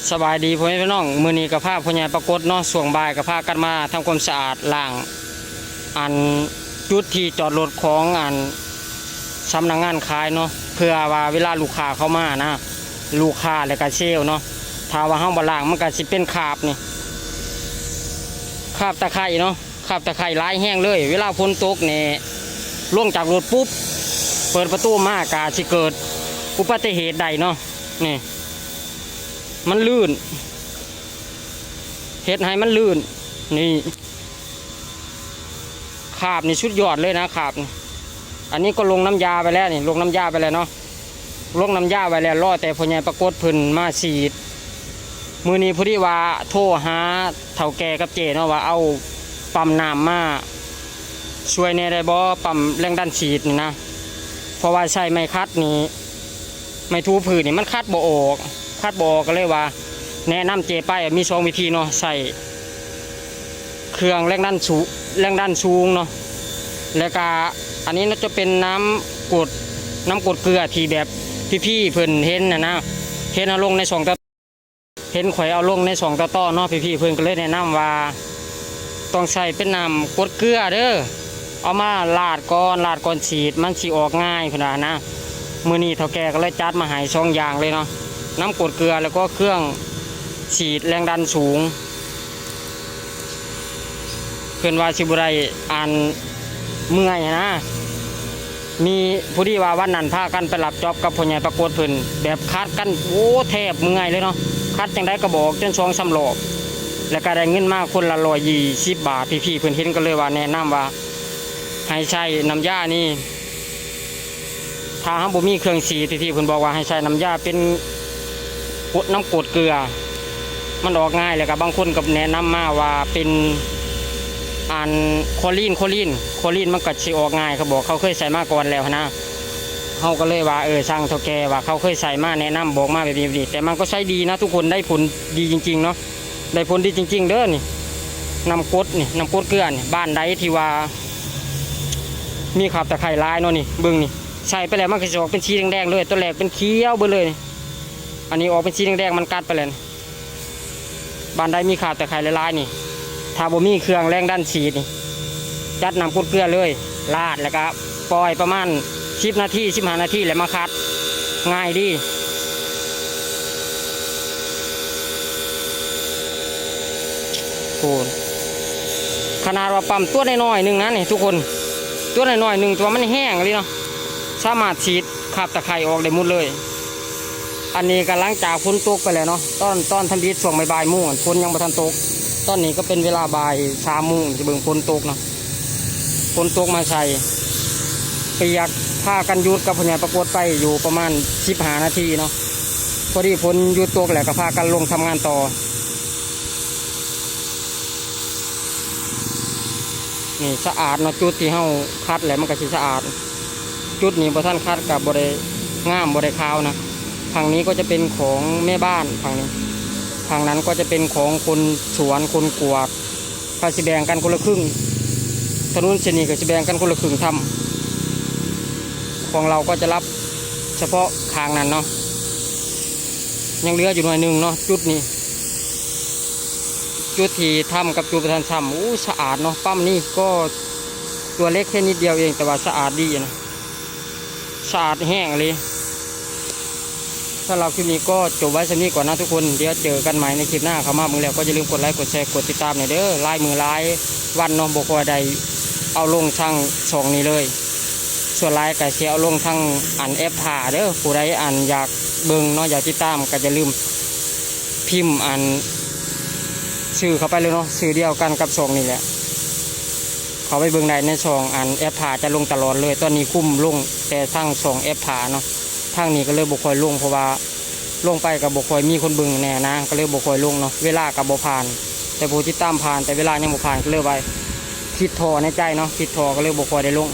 ສະບາຍດີພໍ່ແມ່ພີ່ນ້ອງ, ມື້ນີ້ກໍພາພໍ່ໃຫຍ່ປາກົດເນາະ, ຊ່ວງບ່າຍກໍພາກັນມາທຳຄວາມສະອາດ ລ້າງອັນຈຸດທີ່ຈອດລົດຂອງອັນສຳນັກງານຂາຍເນາະ, ເພື່ອວ່າເວລາລູກຄ້າເຂົ້າມານະ, ລູກຄ້າແລ້ວກໍເຊວເນາະ, ຖ້າວ່າເຮົາບໍ່ລ້າງ ມັນກໍຊິເປັນຄາບນີ້ ຄາບຕະໄຄເນາະ. ຄາບຕະໄຄຫຼາຍແຮງເລີຍ, ເວລາຝົນຕົກນີ້ ລົງຈາກລົດປຸບ ເປີດປະຕູມາກະຊິເກີດອຸບັດຕິເຫດໄດ້ເນາະ. ນີ້ ມັນລື່ນ ເຮັດໃຫ້ມັນລື່ນ. ນີ້ ຄາບນີ້ສຸດຍອດເລີຍນະ ຄາບນີ້. ອັນນີ້ກໍລົງນ້ຳຢາໄປແລ້ວນີ້ ລົງນ້ຳຢາໄປແລ້ວເນາະ. ລົງນ້ຳຢາໄວ້ແລ້ວ ລໍແຕ່ພໍ່ໃຫຍ່ປາກົດເພິ່ນມາສີດ. ມື້ນີ້ພໍດີວ່າໂທຫາເຖົ້າແກ່ກັບເຈ້ເນາະ ວ່າເອົາປ້ຳນ້ຳມາຊ່ວຍແດ່ໄດ້ບໍ່, ປ້ຳແຮງດັນສີດນີ້ນະ, ເພາະວ່າໃຊ້ໄມ້ຂັດນີ້ ໄມ້ຖູພື້ນນີ້ມັນຂັດບໍ່ອອກ, ຂັດບໍ່ອອກ ກໍເລີຍວ່າແນະນຳເຈ້ໄປ ມີສອງວິທີເນາະ, ໃຊ້ ເຄື່ອງແຮງດັນສູ- ແຮງດັນສູງເນາະ. ແລ້ວກະອັນນີ້ເນາະ ຈະເປັນນ້ຳກົດ ນ້ຳກົດເກືອທີ່ແບບພີ່ໆເພິ່ນເຫັນຫັ້ນນະ, ເຫັນເອົາລົງໃນຊ່ອງຕະ- ເຫັນຂ້ອຍເອົາລົງໃນຊ່ອງຕະຕໍ່ເນາະ, ພີ່ໆເພິ່ນກໍເລີຍແນະນຳວ່າຕ້ອງໃຊ້ເປັນນ້ຳກົດເກືອເດີ, ເອົາມາລາດກ່ອນ ລາດກ່ອນສີດ ມັນຊິອອກງ່າຍ ເພິ່ນວ່ານະ. ມື້ນີ້ເຖົ້າແກ່ກໍເລີຍຈັດມາໃຫ້ສອງຢ່າງເລີຍເນາະ, ນ້ຳກົດເກືອ ແລ້ວກໍເຄື່ອງສີດແຮງດັນສູງ. ເພິ່ນວ່າຊິບໍ່ໄດ້ອັນເມື່ອຍນະ, ມີ ພໍດີວ່າວັນນັ້ນພາກັນໄປຮັບຈອບກັບພໍ່ໃຫຍ່ປາກົດເພິ່ນ ແບບຂັດກັນ ໂອ້ ແທບເມື່ອຍເລີຍເນາະ, ຂັດຈັ່ງໃດກໍບໍ່ອອກ ຈົນສອງສາມລອບ ແລ້ວກໍໄດ້ເງິນມາຄົນລະຮ້ອຍຊາວບາດ. ພີ່ໆເພິ່ນເຫັນກໍເລີຍວ່າແນະນຳວ່າໃຫ້ໃຊ້ນ້ຳຢານີ້ ຖ້າເຮົາບໍ່ມີເຄື່ອງສີດ ທີ່ເພິ່ນບອກວ່າໃຫ້ໃຊ້ນ້ຳຢາເປັນກົດ ນ້ຳກົດເກືອ ມັນອອກງ່າຍ. ແລ້ວກໍບາງຄົນກໍແນະນຳມາວ່າເປັນອັນຄລໍລີນ ຄລໍລີນ ຄລໍລີນ ມັນກໍຊິອອກງ່າຍ. ເຂົາບອກເຂົາເຄີຍໃຊ້ມາກ່ອນແລ້ວຫັ້ນນະ, ເຮົາກໍເລີຍວ່າ ເອີ ຊ່າງເຖົ້າແກ່ວ່າເຂົາເຄີຍໃຊ້ມາ ແນະນຳບອກມາແບບນີ້ ແບບນີ້ ແຕ່ມັນກໍໃຊ້ດີນະທຸກຄົນ, ໄດ້ຜົນດີຈິງໆເນາະ. ໄດ້ຜົນດີຈິງໆເດີນີ້ ນ້ຳກົດນີ້ ນ້ຳກົດເກືອນີ້. ບ້ານໃດທີ່ວ່າມີຄາບຕະໄຄຫຼາຍເນາະ ນີ້ເບິ່ງນີ້ ໃສ່ໄປແລ້ວມັນກໍຊິອອກເປັນສີແດງໆເລີຍ, ຕອນແລກເປັນຂຽວເບິດເລີຍນີ້, ອັນນີ້ອອກເປັນສີແດງໆ ມັນກັດໄປແລ້ວນີ້. ບ້ານໃດມີຄາບຕະໄຄຫຼາຍໆນີ້ ຖ້າບໍ່ມີເຄື່ອງແຮງດັນສີດນີ້ ຈັດນ້ຳກົດເກືອເລີຍ ລາດ ແລ້ວກະປ່ອຍປະມານສິບນາທີ ສິບຫ້ານາທີ ແລ້ວມາຂັດ ງ່າຍດີ. ໂອ້ ຂະໜາດວ່າປ້ຳຕົວນ້ອຍໆໜຶ່ງນະນີ້ທຸກຄົນ, ຕົວນ້ອຍໆໜຶ່ງ ແຕ່ວ່າມັນແຮງອີ່ຫຼີເນາະ, ສາມາດສີດຄາບຕະໄຄອອກໄດ້ໝົດເລີຍ. ອັນນີ້ກໍຫຼັງຈາກຝົນຕົກໄປແລ້ວເນາະ, ຕອນ ຕອນທຳອິດຊ່ວງບ່າຍໆໂມງ ຝົນຍັງບໍ່ທັນຕົກ. ຕອນນີ້ກໍເປັນເວລາບ່າຍສາມໂມງ ຊິເບິ່ງຝົນຕົກເນາະ, ຝົນຕົກມາໃສ່ ປຽກ ພາກັນຢຸດກັບພໍ່ໃຫຍ່ປາກົດໄປຢູ່ປະມານສິບຫ້ານາທີເນາະ, ພໍດີຝົນຢຸດຕົກແລ້ວກໍພາກັນລົງທຳງານຕໍ່. ນີ້ສະອາດເນາະ, ຈຸດທີ່ເຮົາຂັດແລ້ວມັນກໍຊິສະອາດ, ຈຸດນີ້ບໍ່ທັນຂັດກໍບໍ່ໄດ້ງາມ ບໍ່ໄດ້ຂາວນະ. ຝັ່ງນີ້ກໍຈະເປັນຂອງແມ່ບ້ານ, ຝັ່ງນີ້ ຝັ່ງນັ້ນກໍຈະເປັນຂອງຄົນສວນ ຄົນກວາດ, ເຂົາຊິແບ່ງກັນຄົນລະຄຶ່ງ. ຖະໜົນເສັ້ນນີ້ກໍຊິແບ່ງກັນຄົນລະຄຶ່ງທຳ, ຂອງເຮົາກໍຈະຮັບສະເພາະຂ້າງນັ້ນເນາະ, ຍັງເຫຼືອຢູ່ໜ້ອຍໜຶ່ງເນາະ ຈຸດນີ້. ຈຸດທີ່ທຳກັບຈຸດບໍ່ທັນທຳ. ໂອ້ ສະອາດເນາະ, ປ້ຳນີ້ກໍຕົວເລັກແຄ່ນິດດຽວເອງ ແຕ່ວ່າສະອາດດີນະ, ສະອາດແຮງອີ່ຫຼີ. ສຳລັບຄລິບນີ້ກໍຈົບໄວ້ສ່ຳນີ້ກ່ອນນະທຸກຄົນ, ດຽວເຈີກັນໃໝ່ໃນຄລິບໜ້າ. ເຂົ້າມາເບິ່ງແລ້ວກໍຢ່າລືມກົດໄລ ກົດແຊ ກົດຕິດຕາມແດ່ເດີ. ຫຼາຍມື້ຫຼາຍວັນເນາະ ບໍ່ຄ່ອຍໄດ້ເອົາລົງທາງຊ່ອງນີ້ເລີຍ, ສ່ວນຫຼາຍກໍຊິເອົາລົງທາງອັນແອັບຜ່າເດີ. ຜູ້ໃດອັນຢາກເບິ່ງເນາະ ຢາກຕິດຕາມ ກໍຢ່າລືມພິມອັນ ຊື່ເຂົ້າໄປເລີຍເນາະ, ຊື່ດຽວກັນກັບຊ່ອງນີ້ແຫຼະ, ເຂົ້າໄປເບິ່ງໄດ້ໃນຊ່ອງອັນແອັບຜ່າ ຈະລົງຕະຫຼອດເລີຍ. ຕອນນີ້ຄຸມລົງແຕ່ທາງຊ່ອງແອັບຜ່າເນາະ, ທາງນີ້ກໍເລີຍບໍ່ຄ່ອຍລົງ ເພາະວ່າລົງໄປກໍບໍ່ຄ່ອຍມີຄົນເບິ່ງແນ່ນະ, ກໍເລີຍບໍ່ຄ່ອຍລົງເນາະ, ເວລາກໍບໍ່ຜ່ານ, ແຕ່ຜູ້ຕິດຕາມຜ່ານ ແຕ່ເວລາຍັງບໍ່ຜ່ານ ກໍເລີຍວ່າຄິດທໍ້ໃນໃຈເນາະ, ຄິດທໍ້ ກໍເລີຍບໍ່ຄ່ອຍໄດ້ລົງ.